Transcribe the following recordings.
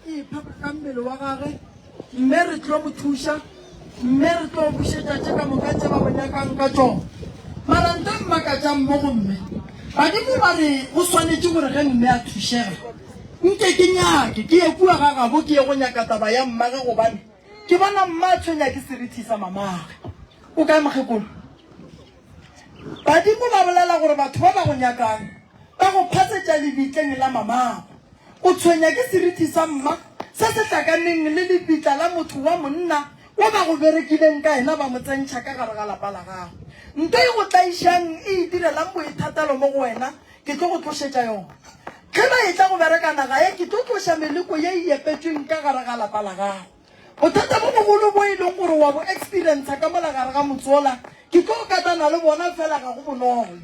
e iphepa ka mmele wa gage, mme re tlo mo thuša, mme re tlo bušetša tše ka moka tše ba mo nyakang ka tšona. Mara nto e mmakatšang mo go mme, badimo ba re go swanetše gore ge mme a thušega, nke ke nyake ke ye kua ga gabo ke ye go nyaka taba ya mmage gobane ke bona mma a tshwenya ke serithi sa mamage. O kae mokgekolo? Badimo ba bolela gore batho ba ba go nyakang ba go phatsetša lebitleng la mamago. O tshwenya ke serithi sa mma se se hlakaneng le lebitla la motho wa monna wo ba go berekileng ka yena ba mo tsentšha ka gare ga lapa la gago. Nto e go tlaišang e itirelang boithatelo mo go wena ke tlo go tlošetša yona. Ge ba etla go bereka naga ye ke tlo tloša meleko ye e epetšweng ka gare ga lapa la gago. Bothata bo bogolo bo e leng gore wa bo experiencer ka mola gare ga motse wola, ke tlo katana le bona fela ga go bonolo.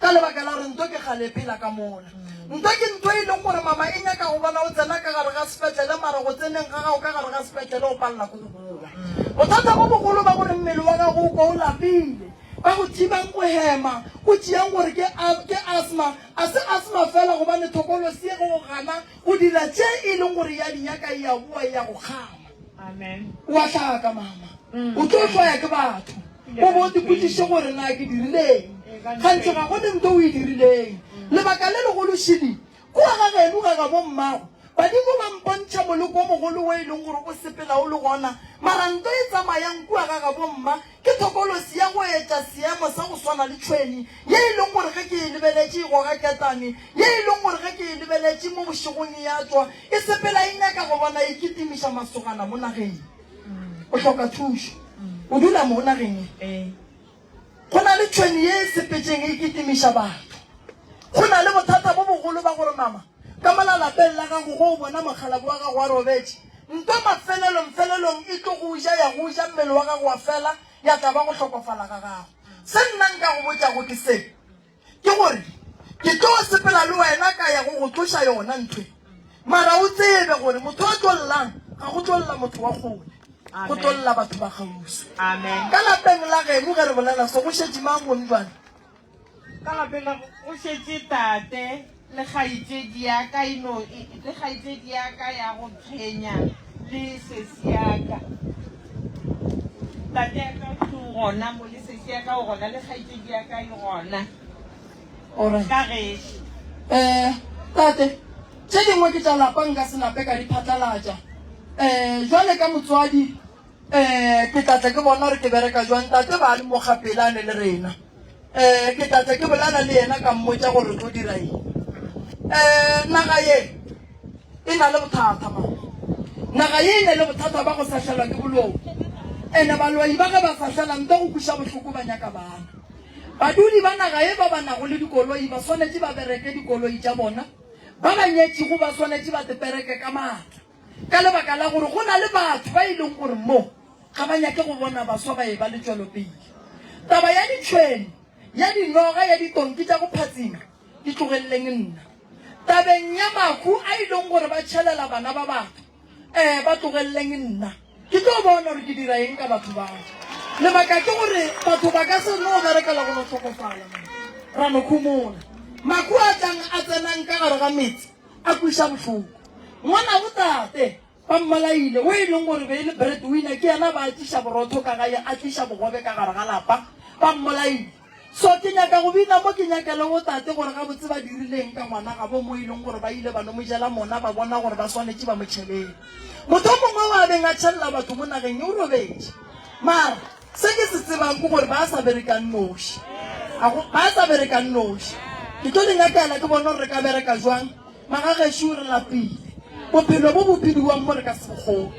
Ka lebaka la gore nto ke kgale e phela ka mola. Nto ke ntho e leng gore mama e nyaka go bona o tsena ka gare ga sepetlele mara go tseneng ga gago ka gare ga sepetlele o palela ke go boa. Bothata bo bogolo ba gore mmele wa gago o kwa o lapile, ba go thibang go hema, o tšeang gore ke ke asthma, a se asthma fela gobane thokolosi e go gana Go dira tše e leng gore ya di nyaka e a boa e ya go kgama. Amen. O a hlaka mama. O tlo hloya ke batho. O bo o tipotšiše gore na ke dirileng. Gantši ga go ne nto o e dirileng. Lebaka le legolo šidi, kua ga geno ga gabo mmago, badimo ba mpontšha moleko o mogolo wo e leng gore o sepela o le gona, mara nto e tsamayang kua ga gabo mma Ke thokolosi ya go etša seemo sa go swana le tšhwene ye e leng gore ge ke e lebeletše e goga ketane, ye e leng gore ge ke e lebeletše mo bošegong e a tšwa e sepela e nyaka go bona e kitimiša masogana mo nageng. O hloka thušo. O dula mo nageng ye. Go na le tšhwene ye e sepetšeng e kitimiša batho. Go na le bothata bo bogolo ba gore mama Ka mola lapeng la gago ge o bona mokgalabje wa gago a robetše, ntwa mafelelong-felelong e tlo go ja, ya go ja mmele wa gago wa fela, ya tla ba go hlokofala ga gago. Se nna nka go botšago ke se, ke gore ke tlo sepela le wena ka ya go go tloša yona ntho e. Mara o tsebe gore motho a tlo llang ga go tlo lla motho wa kgole, go tlo lla batho ba kgauswi. Ka lapeng la geno ge re bolela so go šetše mang gong jwale? Ka lapeng la go šetše tate le kgaetšedi ya ka e no le kgaetšedi ya ka ya go tshwenya le sesi ya ka. Tate ya ka o gona mo le sesi ya ka o gona le kgaetšedi ya ka e gona. Alright. Ka gešo. Eh, tate, tše dingwe ke tša lapa nka se nape ka di phatlalatša. Eh, jwale ka motswadi Eh, ke tla tla ke bona gore ke bereka jwang. Tate ba le mo gapelane le rena. Eh, ke tla tla ke bolela le yena ka mmotša gore re tlo dira eng. Eh, naga ye e na le bothata ma. Naga ye e na le bothata ba go sahlelwa ke boloi. Ene baloi ba ge ba sahlela ntle go kweša bohloko ba nyaka bana. Badudi ba naga ye ba ba nago le dikoloi ba swanetše ba bereke dikoloi tša bona. Ba ba nyetšego ba swanetše ba tepereke ka maatla. Ka lebaka la gore go na le batho ba e leng gore mo ga ba nyake go bona baswa ba eba le tšwelopele. Taba ya ditšhwene, ya dinoga, ya ditonki tša go phatsima, di tlogeleleng nna. Tabeng ya mahu a e leng gore ba tšhelela bana ba batho, ee, ba tlogeleleng nna. Ke tlo bona gore ke dira eng ka batho bao. Lebaka ke gore batho ba ka se no berekela go no hlokofala, ra no khumola. Mahu a tlang a tsenang ka gare ga metse a kweša bohloko. Ngwanabo tate ba mmolaile, o e leng gore be e le breadwinner, ke yena ba tliša borotho ka gae, a tliša bogobe ka gare ga lapa, ba mmolaile. So ke nyaka go bina mo ke nyakele go tate gore gabotse ba dirileng ka ngwana gabo mo e leng gore ba ile ba no mo jela mona, ba bona gore ba swanetše ba mo tšhelele. Motho o mongwe o a beng a tšhelela batho mo nageng ye o robetše. Mara se ke se tsebang ke gore ba sa bereka nnoši. A go, ba sa bereka nnoši. Ke tlo le nyakela ke bone gore re ka bereka jwang. Magagešo re lapile. Bophelo bo bo bidiwang mo re ka se bo kgone.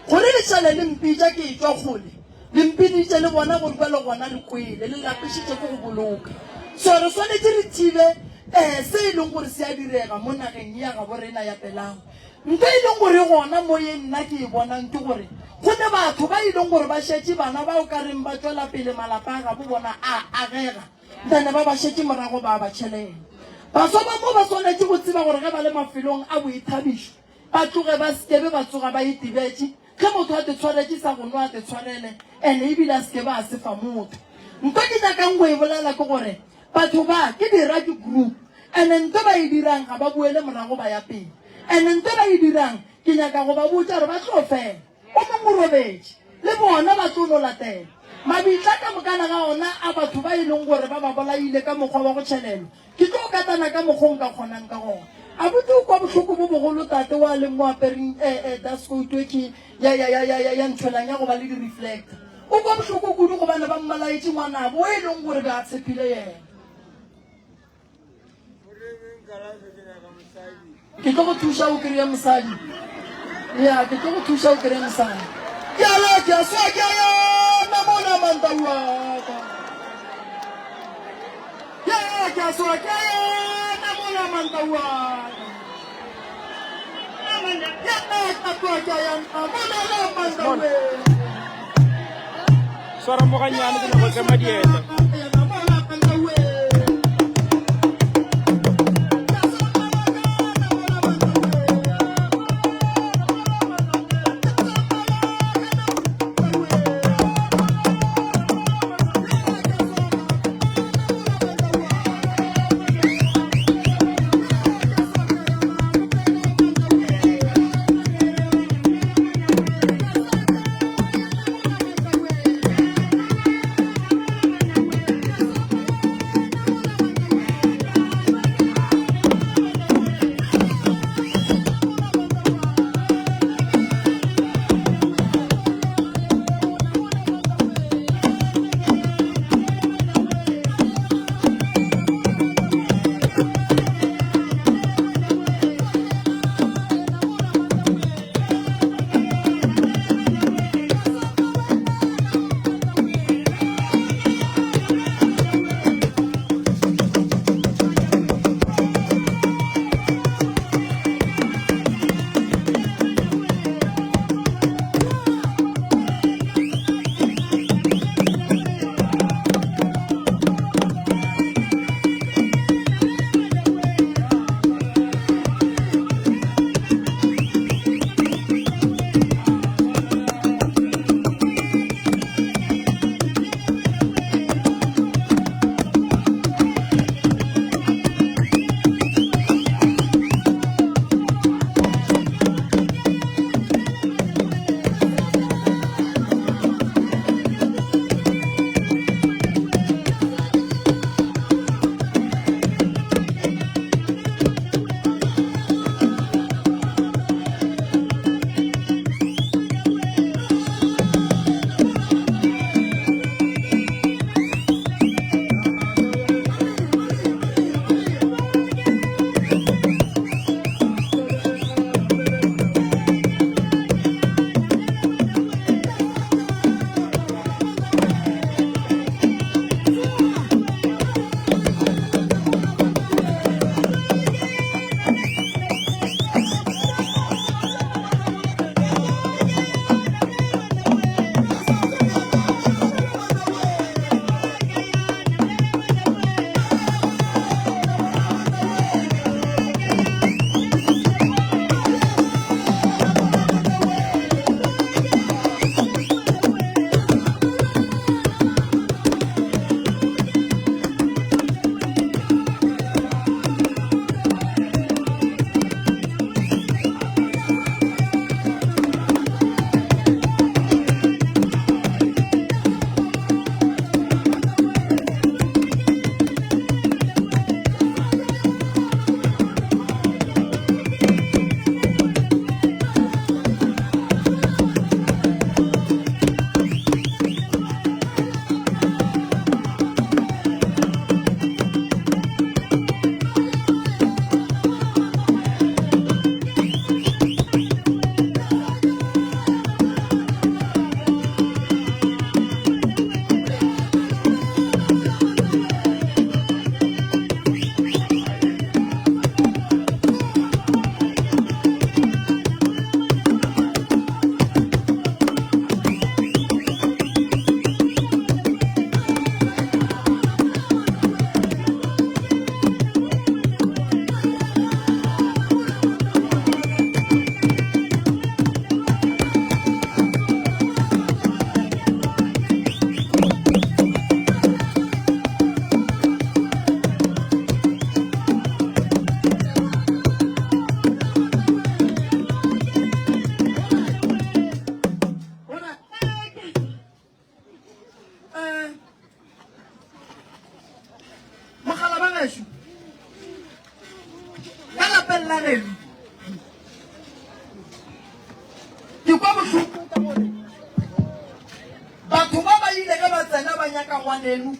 Gore le šale le mpitša ke etšwa kgole, le mpiditše le bona gore bjale gona le kwele, le lapišitše ke go boloka. So re swanetše re thibe eh se e leng gore se a direga mo nageng ye ya gabo rena ya Pelago. Ntho e leng gore e gona mo ye nna ke e bonang ke gore go ne batho ba e leng gore ba šetše bana ba o ka reng ba tšwela pele malapa a gabo bona a agega then ba ba šetše morago ba ba tšhelela. Baswa ba mo ba swanetše go tseba gore ge ba le mafelong a boithabišo ba tloge ba se ke be ba tsoga ba itebetše. Ge motho a te tshwaretše sa go nwa a te tshwarele ene ebile a se ke ba a se fa motho. Ntho ke nyakang go e bolela ke gore batho ba ke di-rugby group ene ntho ba e dirang ga ba boele morago ba ya pele ene ntho ba e dirang. Ke nyaka go ba botša gore ba tlo fela. O mongwe o robetše. Le bona ba tlo no latela. Mabitla ka mokana ga ona a batho ba e leng gore ba ba bolaile ka mokgwa wa go tšhelelwa. Ke tlo katana ka mokgwa o nka kgonang ka gona. Abuti o kwa bohloko bo bogolo tate wa leng mo apereng eh, eh, dust coat e ke ya, ya, ya, ya, ya, ya nthwelang ya go ba le di-reflector. O kwa bohloko kudu gobane ba mmolaetše ngwanabo o e leng gore be a tshepile yena. Ke tlo go thuša o kry-e mosadi. Ya, ke tlo go thuša o kry-e mosadi. Ke a la, ke a swa, ke a ya, namola mantau wa ka. Ke a ya, ke a swa, ke a ya, namola mantau wa ka. Ke a ya, ke a tloga, ke a ya, namola mantau we. Swara mo gannyane ke nyako tlema dieta. Ke kwa bohloko ka gore batho ba ba ile ge ba tsena ba nyaka ngwaneno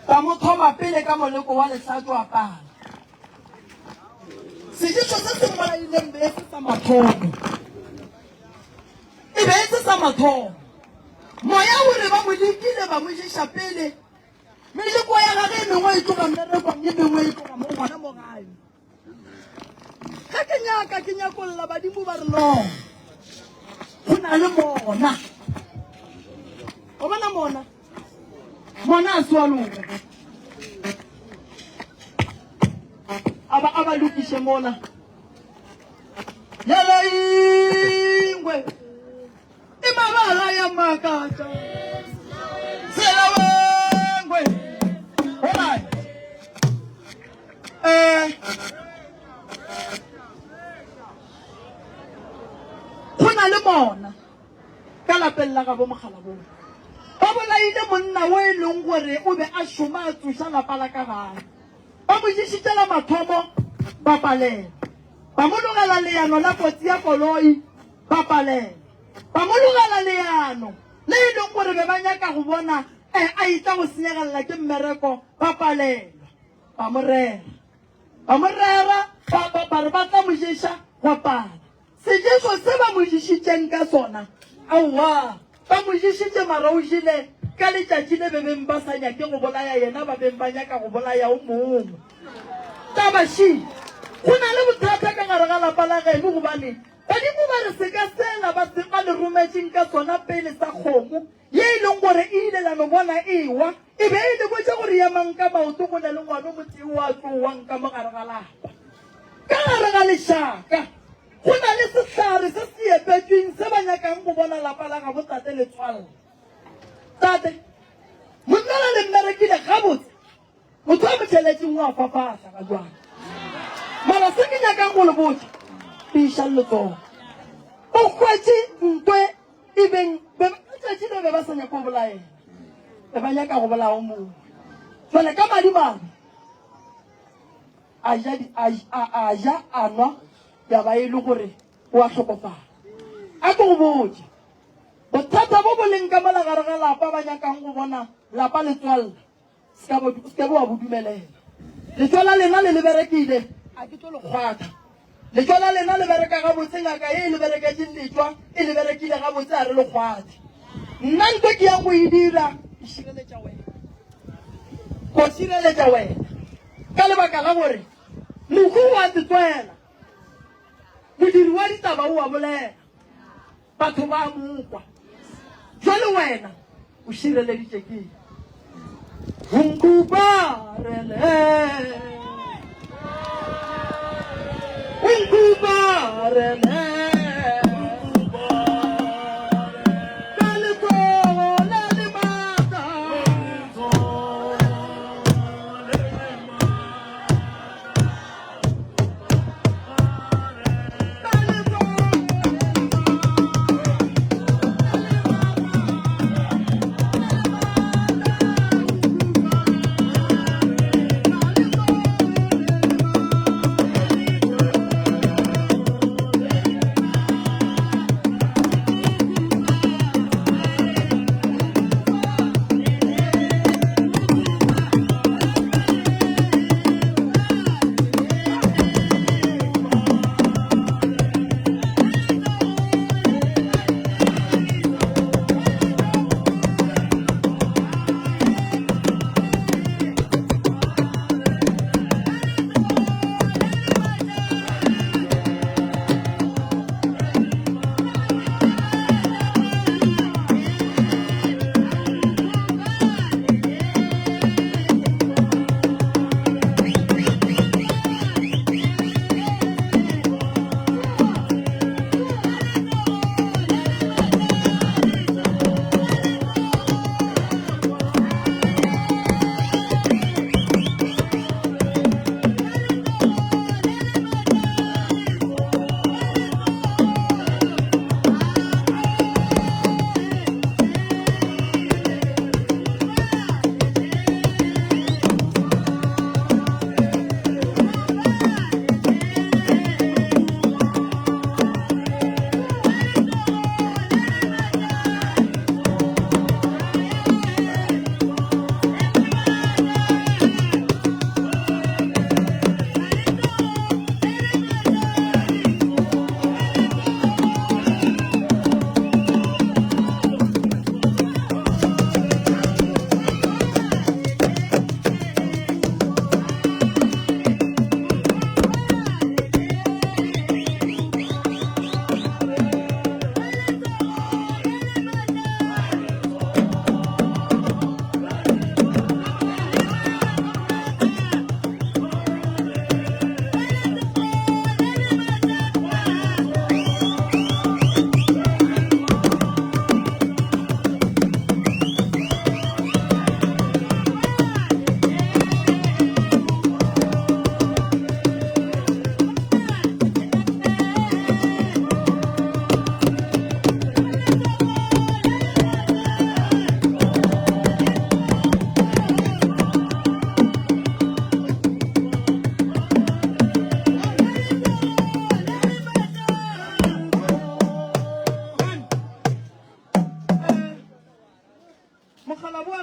ba mo thoma pele ka moleko wa lehlatšo a pala. Seješo se se mmolaileng be e se sa mathomo. E be e se sa mathomo. Moya o re ba mo lekile ba mo ješa pele. Meleko ya gage e mengwe e tloga mmerekong e mengwe e tloga mo gona mo gae. Ge ke nyaka ke nyakolla badimo ba re no. Go na le mona. O bona mona? Mona a se wa loka. A ba a ba lokiše mola. Yala ingwe e mabala ya makatša. Tsela wengwe. Hola. Eh Go na le mona ka lapeng la gabo Mokgalabong. Ba bolaile monna wo e leng gore o be a šoma a tsoša lapa la ka gae. Ba mo ješitše la mathomo, ba palelwa. Ba mo logela leano la kotsi ya koloi, ba palelwa. Ba mo logela leano le e leng gore be ba nyaka go bona a etla go senyegelela ke mmereko, ba palelwa. Ba mo rera. Ba mo rera, ba, ba, ba re ba tla mo ješa, gwa pala. Seješo se ba mo ješitšeng ka sona, aowa, ba mo ješitše mara o jele ka letšatši le be beng ba sa nyake go bolaya yena ba beng ba nyaka go bolaya o mongwe. Taba še, go na le bothata ka gare ga lapa la geno gobane badimo ba re seka sela ba se ba le rometšeng ka sona pele sa kgomo ye e leng gore e ile la no bona e ewa, e be e le botša gore emang ka maoto go na le ngwana o motee o a tlo wang ka mo gare ga lapa. Ka gare ga lešaka go na le sehlare se se epetšweng se ba nyakang go bona lapa la gabo tate le tswalla. Tate, monna la le mmerekile gabotse, motho wa motšheletšeng o a fapahla ga jwale. Mara se ke nyakang go le botša, tiišang letsogo. O hwetše ntwe E beng, be, letšatši le be ba sa nyake go bolaya yena, be ba nyaka go bolaya o mongwe. Jwale ka madimabe a ja, a, a, a ja, a nwa, ya ba e le gore o a hlokofala. A ke go botše, bothata bo bo leng ka mola gare ga lapa ba nyakang go bona lapa le tswalla, Se ka bo, se ke be wa bo dumelela. Letšo la lena le le berekile, a ke tlo le kgwatha. Letšo la lena le bereka gabotse, ngaka ye e le bereketšeng letšwa e le berekile gabotse, a re le kgwathe. Nna nto ke yang go e dira, ke šireletša wena. Go šireletša wena. Ka lebaka la gore mohu o a tsetswela, modiri wa ditaba o a bolela. Batho ba mo kwa. Jwale wena o šireleditše ke Unkubarele. Unkubarele. Ka letsogo le le matla.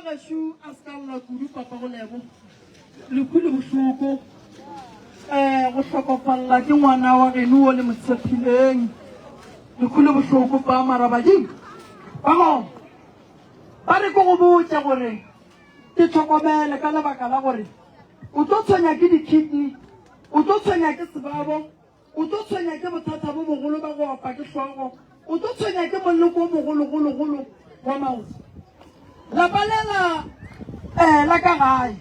gešo a se ka lla kudu papa go lebo. Lehu le bohloko. Um go hlokofalela ke ngwana wa geno o le mo tshephileng. Lehu le bohloko pa mara badimo ba gona. Ba re ke go botše gore ke tlhokomele ka lebaka la gore o tlo tshwenya ke di-kidney, o tlo tshwenya ke sebabo, O tlo tshwenya ke bothata bo bogolo ba go opa ke hlogo. O tlo tshwenya ke moloko o mogologologolo wa maoto. Lapa le la eh, la ka gae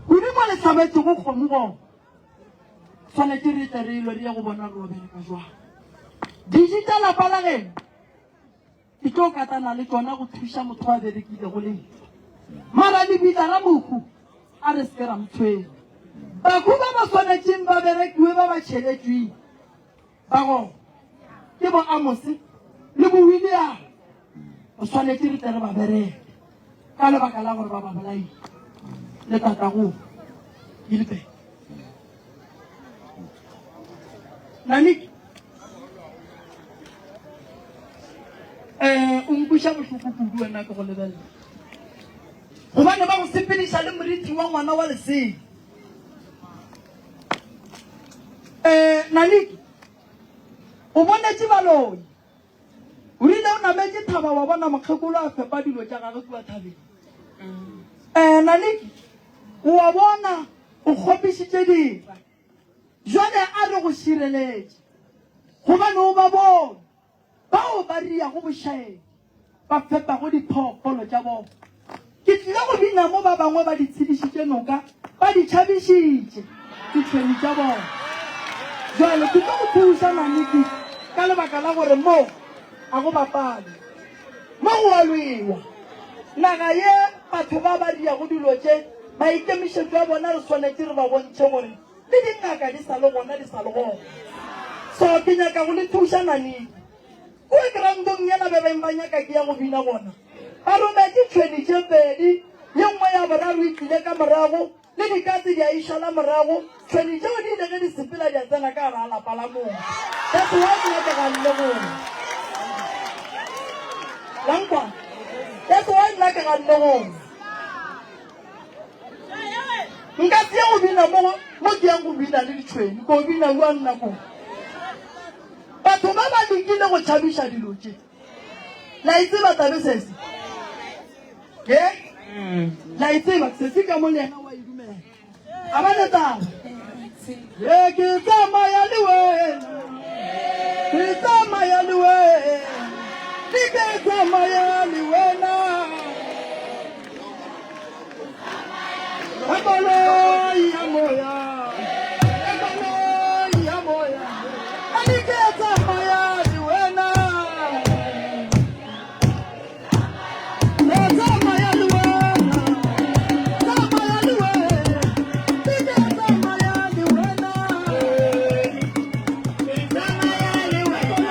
kudu mo le hlabetšego kgomo gona. Swanetše re tle re lwe re ye go bona re o bereka jwang. Dijo tša lapa la geno Ke tlo katana le tšona go thuša motho a berekilego le nna. Mara lebitla ra mohu a re se ke ra mo tshwenya. Bakhu ba ba swanetšeng ba berekiwe ba ba tšheletšweng ba gona ke bo Amose le bo William. Re swanetše re tle re ba bereke ka lebaka la gore ba ba bolaile le tatago Gilbert. Nanik eh o nkwiša bohloko kudu wena ke go lebelela gobane ba go sepediša le morithi wa ngwana wa lesea eh Nanik o bonetše baloi o rile o nametše thaba wa bona mokgekolo a fepa dilo tša gagwe kua thabeng eh Nanik o wa bona o kgopišitše dira Bjale a re go šireletše, gobane o ba bone bao ba riago bošaedi, ba fepago diphoofolo tša bona. Ke tlile go bina mo ba bangwe ba di tshedišitše noka, ba di tšhabišitše ditšhwene tša bona. Bjale ke tlo go thuša, Naniki, ka lebaka la gore mo ga go bapalwe, mo go a lwewa. Naga ye batho ba ba riago dilo tše, maikemišetšo a bona re swanetše re ba bontšhe gore Le dingaka di sa le gona, di sa le gona. So ke nyaka go le thuša Naniki. Kua groundong yela be beng ba nyaka ke ya go bina gona. Ba rometše tšhweni tše pedi, ye nngwe ya boraro e tlile ka morago, le dikatse di a e šala morago. Tšhweni tšeo di ile ge di sepela di a tsena ka gare ga lapa la motho. That's why nna ke ganne go ya. La nkwa? That's why nna ke ganne go ya. Nka se ye go bina mo mo ke yang go bina le ditšhweni, ko bina kua nna ko. Batho ba ba lekile go tšhabiša dilo tše. La e tseba tabe sesi? Ke? La e tseba sesi ka mo le yena wa e dumela. A ba ne taba. Ye ke tsamaya le wena. Ke tsamaya le wena. Ke tsamaya le wena. Ka koloi ya moya. Ka koloi ya moya. A di ke tsamaya le wena. Re tsamaya le wena. Tsamaya le wena. Di ke tsamaya le wena. Tsamaya le wena.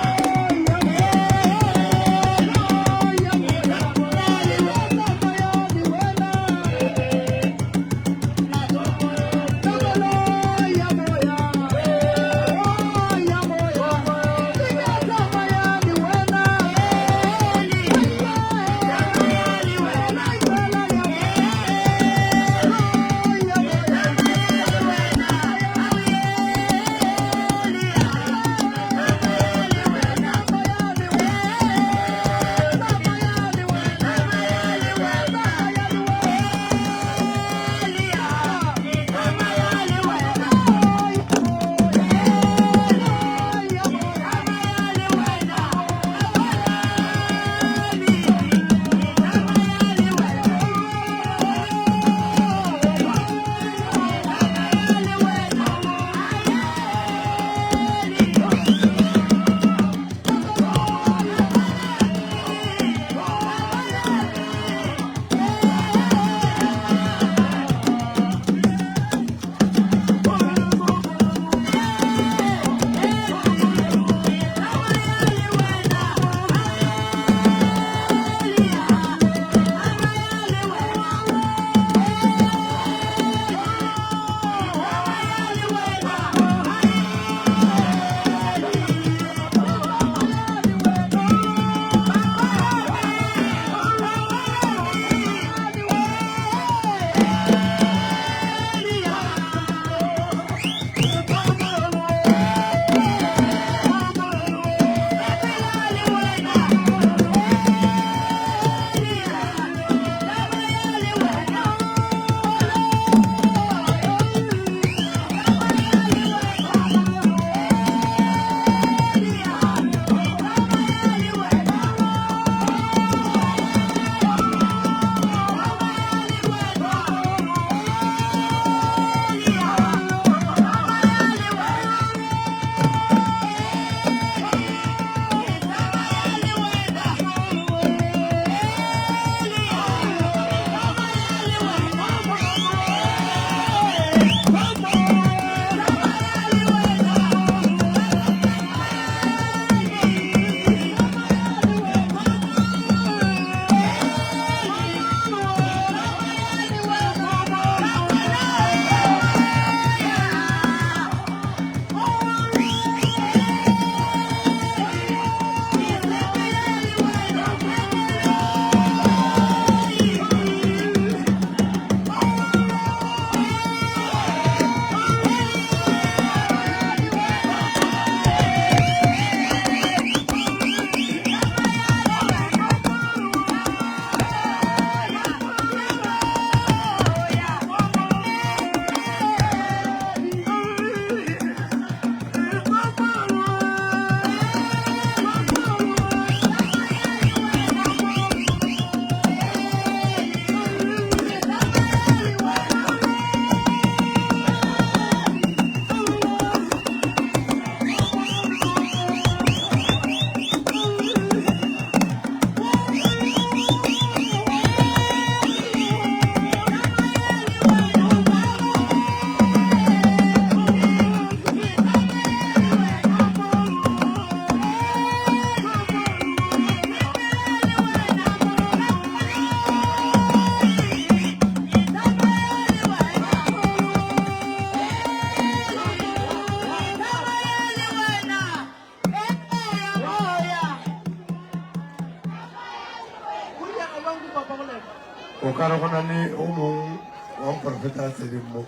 O ka re go na le o mong wa moprofeta a tseneng mo.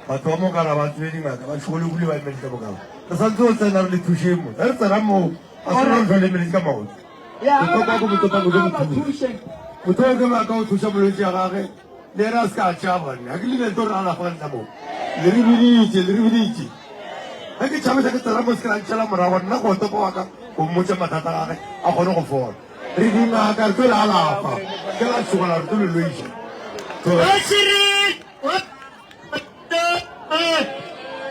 Batho ba mo ka ra ba tsebe dingaka, ba šogologile ba emeletša bokao. Re santse go tsena re le thušeng mo. Ge re tsena moo, a se re hlole emeletše ka maoto. Ya, Ke hloka ko motho ka motho a ba mo thuše. thuše. Motho o ke ngaka o thuša molwetši ya gage, le yena a se ka a tšea banna. Ga ke lebelete gore a lafa nna mo. Le re biditše, le re biditše. Ge ke tšhabeša ke tsena mo se ke la ntšhela morago, nna go topa wa ka go mmotša mathata a gage a kgone go fola. Re dingaka re tlo le alafa, ke la tšhoga re tlo le lweiša.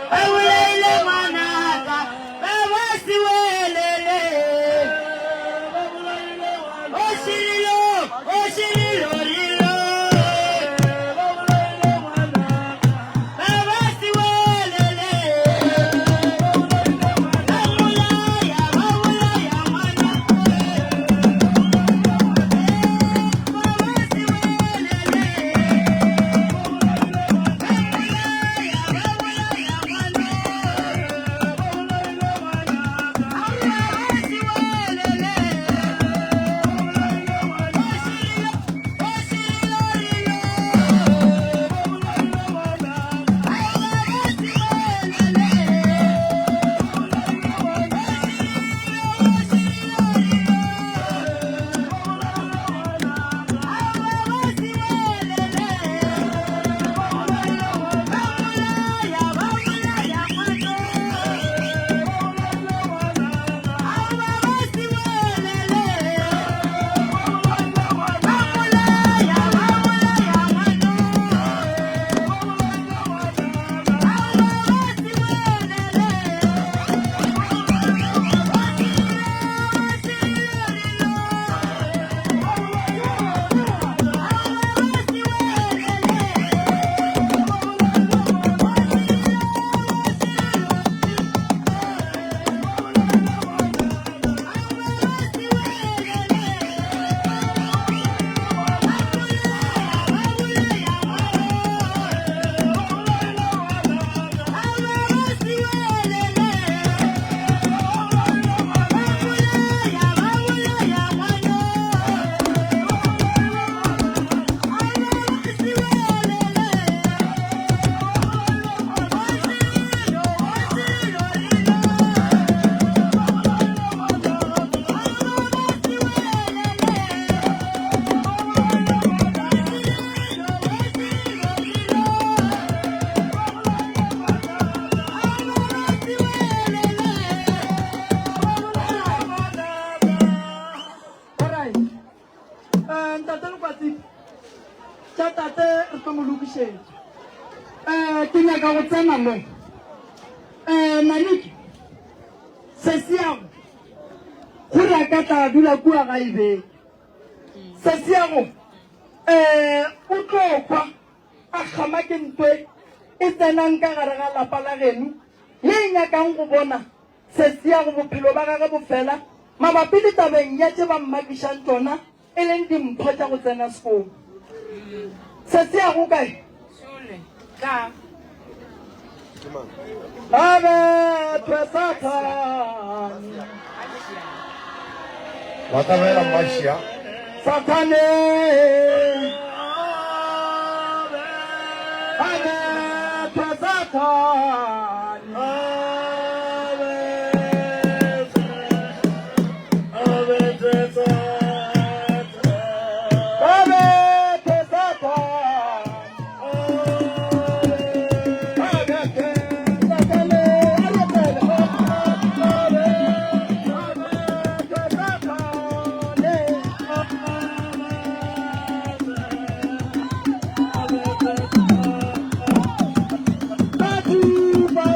Ba bolaile ngwanaka, ba ba se welele. O širilo, o širilo rilo. Ba ba se welele. Ba bolaya, ba bolaya ngwanaka. Ba ba se welele. Alright. Eh, ntate Lekwatsi, tša tate re tlo mo lokišetša. Eh, ke nyaka go tsena mo. Eh, Naniki, sesiago, gore a ka tla dula kua gae beke. Sesiago, eh, o tlo kwa a kgama ke ntwe e tsenang ka gare ga lapa la geno ye e nyakang go bona Sesiago bophelo ba gagwe bo fela mabapi le tabeng ya tše ba mmakišang tšona e leng dimpho tša go tsena sekolo. Sesiago o kae? Šole, tla. A bethwe Sathane. Ba ka beela Mmašia. Sathane. A bethwe Sathane. A bethwe Sathane. A bethwe Sathane. A re opele. A bethwe Sathane. Batho ba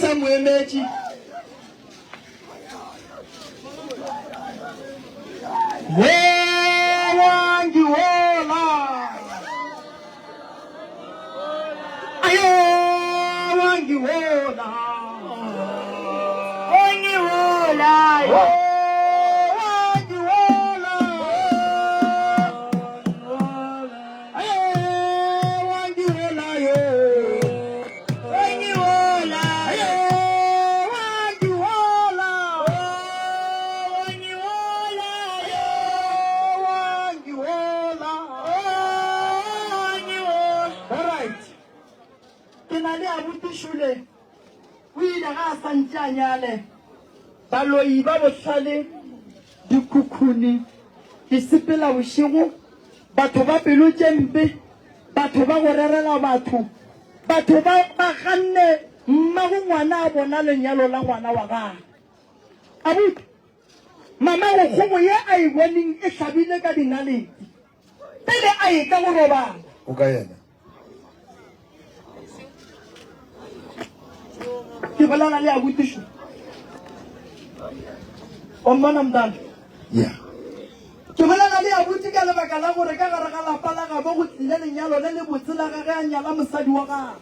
sa mo emetše. Wowa ngiwola. Ayowa ngiwola. Ongiwola. Wowa ngiwola. Ayowa ngiwola yo. Ongiwola. Ayowa ngiwola. Ongiwola. Ayowa ngiwola. Ongiwola. All right. Ke na le abuti Shule. O ile ga a sa ntše a nyale. Baloi ba bohlale, dikhukhuni, di sepela bošego, batho ba pelo tše mpe, batho ba go rerela batho, batho ba ba ganne mmago ngwana a bona lenyalo la ngwana wa gagwe. Abuti, mamago kgogo ye a e boneng e hlabile ka dinaledi pele a etla go robala. O ka yena. Ke bolela le abuti šo. O mmona mntana? Yeah. Ke bolela le abuti ka lebaka la gore ka gare ga lapa la gabo go tlile lenyalo le lebotse la gage a nyala mosadi wa gagwe.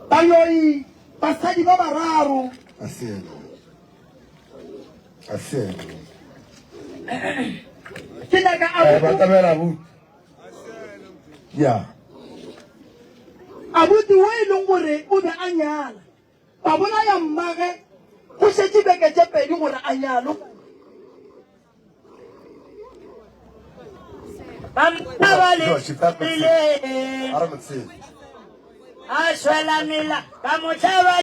Baloi, basadi ba bararo. A se yena. A se yena. Ke nyaka Eh, abuti. batamela abuti. Ya. Abuti wo e leng gore o be a nyala, ba bolaya mmage go šetše beke tše pedi gore a nyalwe. Ba ba le A re mo tsebe. a swela mela ba mo hlaba.